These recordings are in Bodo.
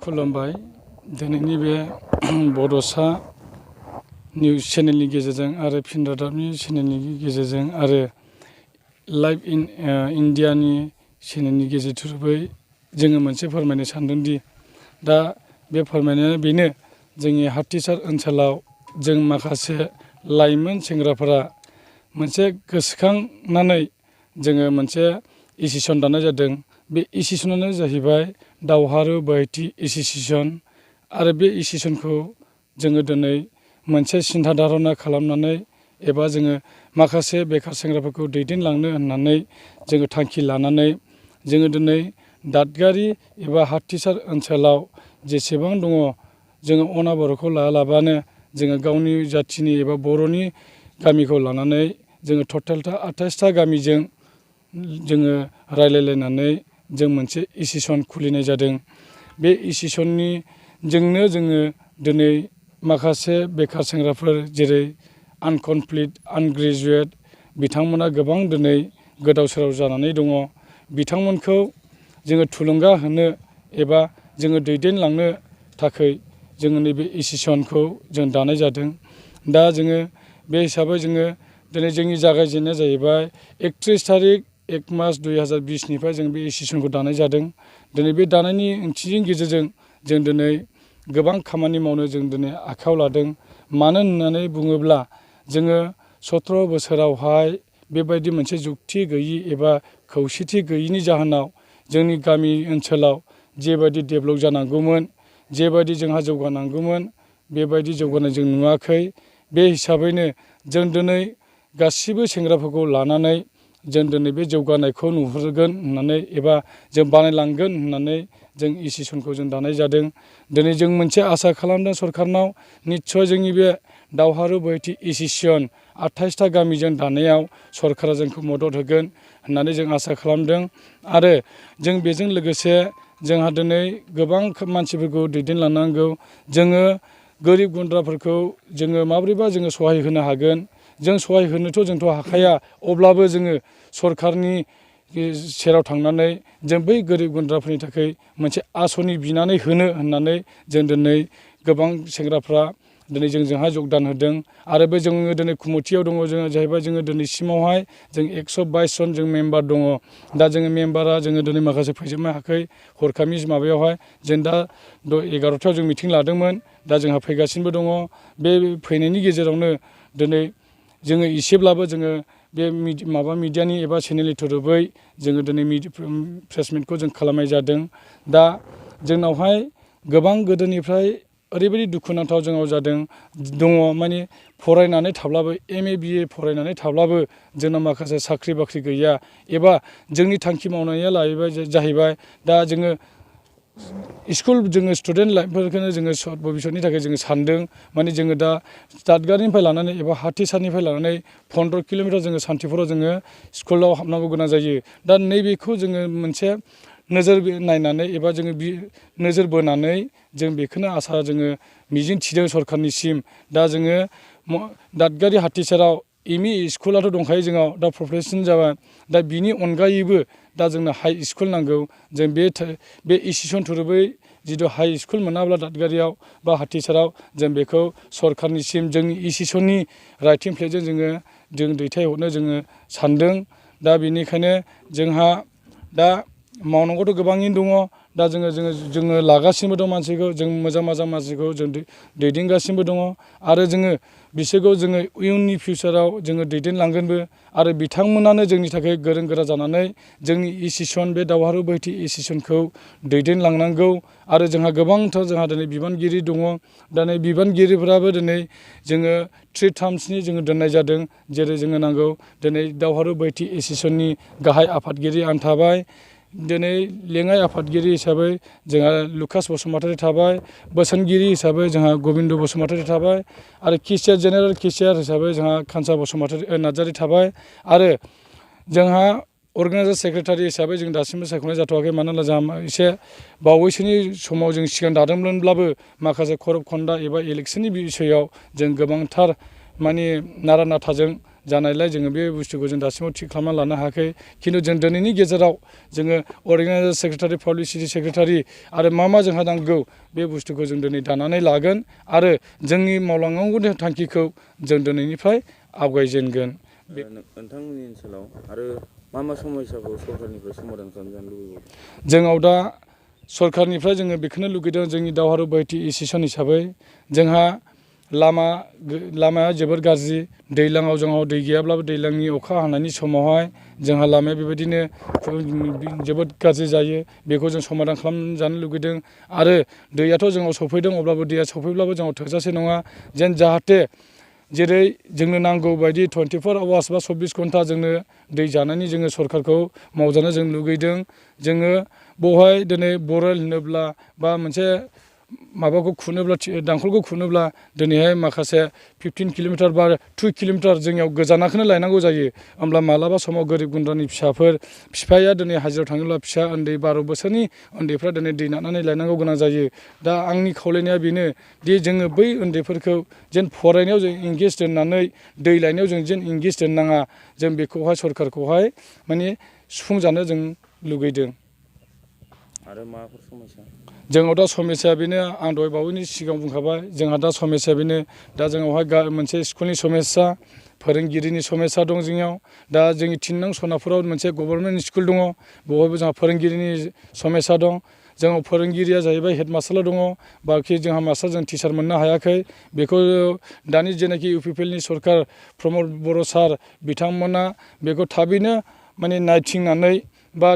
खुलुमबाय। दिनैनि बे बड'सा निउस चेनेलनि गेजेरजों आरो फिन रादाबनि चेनेलनि गेजेरजों आरो लाइभ इन इन्डियानि चेनेलनि गेजेरजों जोङो मोनसे फोरमायनो सानदोंदि दा बे फोरमायनाया बेनो, जोंनि हाथिसार ओनसोलाव जों माखासे लाइमोन सेंग्राफोरा मोनसे गोसोखांनानै जोङो मोनसे एस'सियेसन दानाय जादों। बे एस'सियेसनानो जाहैबाय दावहारु बैहाथि एस'सियेसन। आरो बे एस'सियेसनखौ जोङो दिनै मोनसे सिन्था धारना खालामनानै एबा जोङो माखासे बेखार सेंग्राफोरखौ दैदेनलांनो होननानै जोङो थांखि लानानै जोङो दिनै दादगारि एबा हाथिसार ओनसोलाव जेसेबां दङ जोङो अनाबर'खौ लायालाबानो जोङो गावनि जाथिनि एबा बर'नि गामिखौ लानानै जोङो टटेलथा 28था गामिजों जोङो रायलायलायनानै जों मोनसे एस'सियेसन खुलिनाय जादों। बे एस'सियेसननि जोंनो जोङो दिनै माखासे बेखार सेंग्राफोर जेरै आनकमप्लिट आनग्रेजुवेट बिथांमोना गोबां दिनै गोदाव सोराव जानानै दङ। बिथांमोनखौ जोङो थुलुंगा होनो एबा जोङो दैदेनलांनो थाखाय जोङो नैबे एस'सियेसनखौ जों दानाय जादों। दा जोङो बे हिसाबै जोङो दिनै जोंनि जागायजेननाया जाहैबाय 31 थारिख 1 मार्च 2020निफ्राय जों बे एस'सियेसनखौ दानाय जादों। दिनै बे दानायनि ओंथिनि गेजेरजों जों दिनै गोबां खामानि मावनो जों दिनै आखायाव लादों। मानो होननानै बुङोब्ला जोङो 17 बोसोरावहाय बेबायदि मोनसे जुक्ति गैयि एबा खौसेथि गैयिनि जाहोनाव जोंनि गामि ओनसोलाव जेबायदि डेभेलप जानांगौमोन, जेबायदि जोंहा जौगानांगौमोन, बेबायदि जौगानाय जों नुवाखै। बे हिसाबैनो जों दिनै गासिबो सेंग्राफोरखौ लानानै जों दिनै बे जौगानायखौ नुहुरगोन होननानै एबा जों बानायलांगोन होननानै जों एस'सियेसनखौ जों दानाय जादों। दिनै जों मोनसे आसा खालामदों सरखारनाव, निस्सय जोंनि बे दावहारु बैहाथि एस'सियेसन 28था गामिजों दानायाव सरखारा जोंखौ मदद होगोन होननानै जों आसा खालामदों। आरो जों बेजों लोगोसे जोंहा दिनै गोबां मानसिफोरखौ दैदेनलांनांगौ। जोङो गोरिब गुन्द्राफोरखौ जोङो माबोरैबा जोङो सहाय होनो हागोन। जों सहाय होनोथ' जोंथ' हाखाया, अब्लाबो जोङो सरखारनि सेराव थांनानै जों बै गोरिब गुन्द्राफोरनि थाखाय मोनसे आसनि बिनानै होनो होननानै जों दिनै गोबां सेंग्राफ्रा दिनै जोंजोंहाय जगदान होदों। आरो बे जोङो दिनै कमिटियाव दङ जोङो जाहैबाय जोङो दिनैसिमावहाय जों 122 जन जों मेम्बार दङ। दा जोङो मेम्बारा जोङो दिनै माखासे फैजोबनो हायाखै हरखाबनि माबायावहाय। जों दा 11थायाव जों मिटिं लादोंमोन, दा जोंहा फैगासिनोबो दङ। बे फैनायनि गेजेरावनो दिनै जोङो एसेब्लाबो जोङो बे मिडियानि एबा चेनेलनि थ्रुयै जोङो दिनै प्रेस मिटखौ जों खालामनाय जादों। दा जोंनावहाय गोबां गोदोनिफ्राय ओरैबायदि दुखुनांथाव जोंनाव दङ माने फरायनानै थाब्लाबो MA BA फरायनानै थाब्लाबो जोंनाव माखासे साख्रि बाख्रि गैया। एबा जोंनि थांखि मावनाया जाहैबाय दा जोङो जोङो स्टुडेन्ट लाइफफोरखौनो जोङो भबिसतनि थाखाय जोङो सानदों। माने जोङो दा दादगारिनिफ्राय लानानै एबा हाथिसारनिफ्राय लानानै 15 किल'मिटार जोङो सान्थिफुराव जोङो स्कुलाव हाबनांगौ गोनां जायो। दा नैबेखौ जोङो मोनसे नोजोर नायनानै एबा जोङो नोजोर बोनानै जों बेखौनो आसा जोङो मिजिं थिदों सरखारनिसिम। दा जोङो दादगारि हाथिसाराव ME स्कुलाथ' दंखायो जोंनाव, दा प्रफेसन जाबाय। दा बिनि अनगायैबो दा जोंनो हाइ स्कुल नांगौ। जों बे एस'सियेसन थ्रुयै जिथु हाइ स्कुल मोनाब्ला दादगारियाव बा हाथिसाराव जों बेखौ सरखारनिसिम जोंनि एस'सियेसननि राइटिं प्लेटजों जों दैथायहरनो जोङो सानदों। दा बेनिखायनो जोंहा दा मावनांगौथ' गोबाङैनो दङ। दा जोङो लागासिनोबो दं मानसिखौ, जों मोजां मानसिखौ जों दैदेनगासिनोबो दङ। आरो जोङो बिसोरखौ जोङो इयुननि फिउचाराव जोङो दैदेनलांगोनबो। आरो बिथांमोनानो जोंनि थाखाय गोरों गोरा जानानै जोंनि एस'सियेसन बे दावहारु बैहाथि एस'सियेसनखौ दैदेनलांनांगौ। आरो जोंहा गोबांथार जोंहा दिनै बिबानगिरि दङ। दा नै बिबानगिरिफोराबो दिनै जोङो 3 टार्मसनि जोङो दोननाय जादों। जेरै जोङो नांगौ दिनै दावहारु बैहाथि एस'सियेसननि गाहाय आफादगिरि आं थाबाय। दिनै लेङाइ आफादगिरि हिसाबै जोंहा लुकास बसुमतारी थाबाय। बोसोनगिरि हिसाबै जोंहा गबिन्द बसुमतारी थाबाय। आरो जेनेरेल केसियार हिसाबै जोंहा कान्सा नार्जारी थाबाय। आरो जोंहा अर्गानाइजार सेक्रेटारि हिसाबै जों दासिमबो सायख'नाय जाथ'वाखै। मानो होनब्ला जोंहा एसे बावैसोनि समाव जों सिगां दादोंमोनब्लाबो माखासे खरब खन्दा एबा इलेक्सननि बिसयआव जों गोबांथार माने नारा नाथाजों जानायलाय जोङो बे बुस्थुखौ जों दासिमाव थिग खालामना लानो हायाखै खिन्थु जों दिनैनि गेजेराव जोङो अर्गेनाइजार सेक्रेटारि पाब्लिसिटि सेक्रेटारि आरो मा जोंहा नांगौ बे बुस्थुखौ जों दिनै दानानै लागोन आरो जोंनि मावलांनांगौ थांखिखौ जों दिनैनिफ्राय आवगायजेनगोन। नोंथांमोननि ओनसोलाव आरो मा समस्याखौ सरकारनिफ्राय समाधान खालामजानो लुबैबावो? जोंनाव दा सरकारनिफ्राय जोङो बेखौनो लुगैदों जोंनि दावहारु बायटि इसिसन हिसाबै जोंहा लामाया जोबोर गाज्रि दैज्लाङाव जोंनाव दै गैयाब्लाबो दैज्लांनि अखा हानायनि समावहाय जोंहा लामाया बेबायदिनो जोबोद गाज्रि जायो बेखौ जों समाधान खालामजानो लुगैदों आरो दैयाथ' जोंनाव सफैदों अब्लाबो दैया सफैब्लाबो जोंनाव थोजासे नङा जेन जाहाथे जेरै जोंनो नांगौ बायदि 24 आवार्स बा 24 घन्टा जोंनो दै जानायनि जोङो सरकारखौ मावजानो जों लुगैदों। जोङो बेवहाय दिनै बरेल होनोब्ला बा मोनसे माबाखौ खुनोब्ला दांखलखौ खुनोब्ला दिनैहाय माखासे 15 किल'मिटार बा 2 किल'मिटार जोंनियाव गोजानाखौनो लायनांगौ जायो होमब्ला मालाबा समाव गोरिब गुन्द्रानि बिफाया दिनै हाजिरायाव थाङोब्ला फिसा उन्दै 12 बोसोरनि उन्दैफ्रा दिनै दै नारनानै लायनांगौ गोनां जायो। दा आंनि खावलायनाया बेनो दि जोङो बै उन्दैफोरखौ जेन फरायनायाव जों इंगेज दोननानै दै लायनायाव जों जेन इंगेज दोननाङा जों बेखौहाय सरकारखौहाय माने सुफुंजानो जों लुगैदों। आरो माबाफोर समस्या? जोंनाव दा समस्याया बेनो आं दहाय बावैनि सिगाङाव बुंखाबाय जोंहा दा समस्याया बेनो दा जोंनावहाय मोनसे स्कुलनि समस्या फोरोंगिरिनि समस्या दं जोंनियाव दा जोंनि 3 नं सनापुराव मोनसे गभर्नमेन्ट स्कुल दङ बेवहायबो जोंहा फोरोंगिरिनि समस्या दं। जोंनाव फोरोंगिरिया जाहैबाय हेड मास्टारल' दङ बाखि जोंहा मास्टार जों टिचार मोननो हायाखै बेखौ दानि जेनाखि UPPL नि सरकार प्रमद बर' सार बिथांमोना बेखौ थाबैनो माने नायथिंनानै बा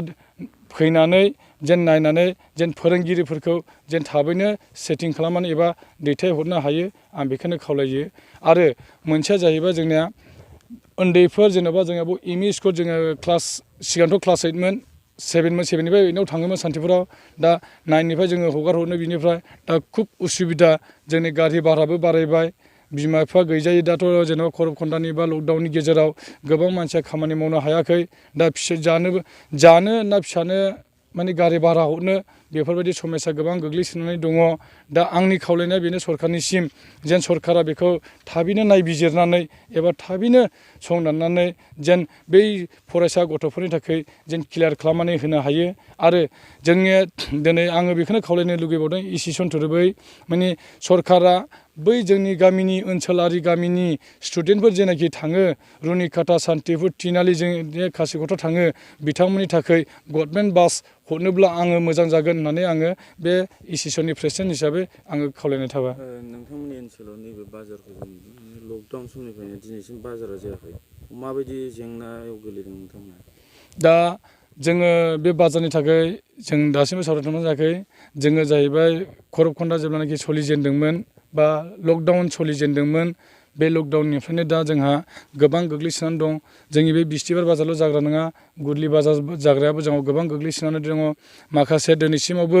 फैनानै जेन नायनानै जेन फोरोंगिरिफोरखौ जेन थाबैनो सेटिं खालामनानै एबा दैथायहरनो हायो आं बेखौनो खावलायो। आरो मोनसेया जाहैबाय जोंनिया उन्दैफोर जेनेबा जोंहा एम इ स्कुल जोङो सिगांथ' क्लास 8मोन 7मोन 7निफ्राय 8आव थाङोमोन सान्थिफुराव दा 9निफ्राय जोङो हगार हरनो बिनिफ्राय दा खुब उसुबिदा जोंनि गारि भाराबो बारायबाय बिमा बिफा गैजायै दाथ' जेनेबा करबखन्डानि बा लकडाउननि गेजेराव गोबां मानसिया खामानि मावनो हायाखै दा जानो ना फिसानो माने गारि भारा हरनो बेफोरबायदि समस्या गोबां गोग्लैसोनानै दङ। दा आंनि खावलायनाया बेनो सरकारनिसिम जेन सरकारा बेखौ थाबैनो नायबिजिरनानै एबा थाबैनो संदाननानै जेन बै फरायसा गथ'फोरनि थाखाय जेन क्लियार खालामनानै होनो हायो। आरो जोंनिया दिनै आङो बेखौनो खावलायनो लुगैबावदों इसिसन थुरुबै माने सरकारा बै जोंनि गामिनि ओनसोलारि गामिनि स्टुडेन्टफोर जेनाखि थाङो रुनिकाटा सान्तिपुर तिनालि जों कासिक'ट्रा थाङो बिथांमोननि थाखाय गभर्नमेन्ट बास हरनोब्ला आङो मोजां जागोन होननानै आङो बे इसिसननि प्रेसिडेन्ट हिसाबै आङो खावलायनाय थाबाय। नोंथांमोननि ओनसोलाव नैबे बाजारखौ लकडाउन समनिफ्रायनो दिनैसिम बाजारा जायाखै माबायदि जेंनायाव गोलैदों नोंथांमोना? दा जोङो बे बाजारनि थाखाय जों दासिमबो सावरायथ'नाय जायाखै जोङो जाहैबाय करबखन्डा जेब्लानाखि सोलिजेनदोंमोन बा लकडाउन सोलिजेनदोंमोन बे लकडाउननिफ्रायनो दा जोंहा गोबां गोग्लैसोनानै दं। जोंनि बे बिस्थिबार बाजारल' जाग्रा नङा गुदलि बाजार जाग्रायाबो जोंनाव गोबां गोग्लैसोनानै दङ। माखासे दिनैसिमावबो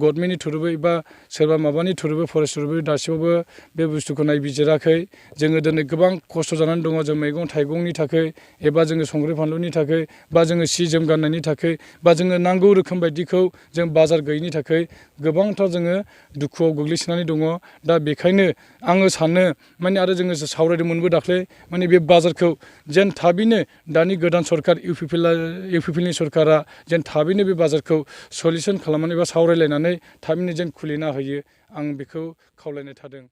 गभर्नमेन्टनि थुरुबै बा सोरबा माबानि थुरुबै फरेस्ट थुरुबै दासिमावबो बे बुस्थुखौ नायबिजिराखै। जोङो दिनै गोबां खस्थ' जानानै दङ जों मैगं थाइगंनि थाखाय एबा जोङो संख्रि फानलुनि थाखाय बा जोङो सि जोम गाननायनि थाखाय बा जोङो नांगौ रोखोम बायदिखौ जों बाजार गैयिनि थाखाय गोबांथार जोङो दुखुआव गोग्लैसोनानै दङ। दा बेखायनो आङो सानो माने आरो जोङो सावरायदोंमोनबो दाख्लै माने बे बाजारखौ जेन थाबैनो दानि गोदान सरकार UPPL नि सरकारा जेन थाबैनो बे बाजारखौ सलिउसन खालामनानै बा सावरायलायनानै थाबैनो जेन खुलिना होयो आं बेखौ खावलायनाय थादों।